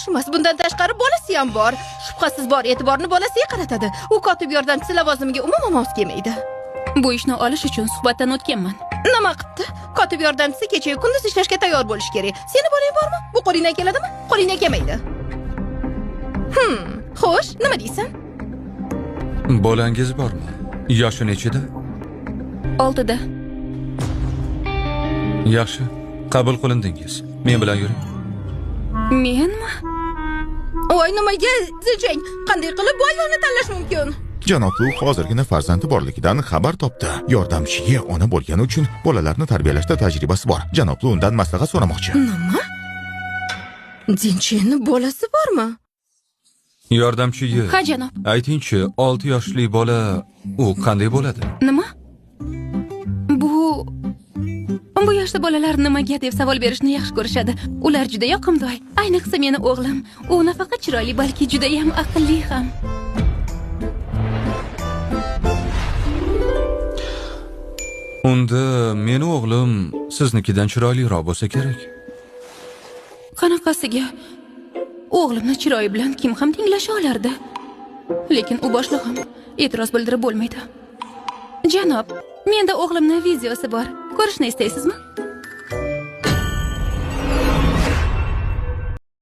emas. Bundan tashqari bolasi ham bor. Shubhasiz bor e'tiborni bolasiga qaratadi. U kotib yordamchisi lavozimiga umuman mos kelmaydi. Bu ishni olish uchun suhbatdan o'tganman. Nima qilibdi? Kotib yordamchisi kecha kunduz ishlashga tayyor bo'lishi kerak. Seni bolang bormi? Bu qo'lingdan keladimi? Qo'lingdan kelmaydi. Xo'sh, nima deysan? Bolangiz bormi? Yoshi nechida? 6da. Yaxshi, qabul qilindingiz. Men bilan yuring. Menmi? Voy, nimaga Zijang? Qanday qilib bu ayolni tanlash mumkin? Janob Lu hozirgina farzandi borligidan xabar topdi. Yordamchiga ona bo'lgani uchun bolalarni tarbiyalashda tajribasi bor. Janob Lu undan maslahat so'ramoqchi. Nima? Dincheni bolasi bormi? Yordamchiga. Ha, janob. Aytingchi, 6 yoshli bola u qanday bo'ladi? Nima? Bu yoshda bolalar nimaga deb savol berishni yaxshi ko'rishadi. Ular juda yoqimtoy. Ayniqsa meni o'g'lim. U nafaqat chiroyli, balki juda ham aqlli ham. Unda meni o'g'lim siznikidan chiroyliroq bo'lsa kerak. Qanaqasiga? O'g'limni chiroyi bilan kim ham tenglasha olardi? Lekin u boshlig'im, e'tiroz bildirib bo'lmaydi. Janob, menda o'g'limning videosi bor. Ko'rishni istaysizmi?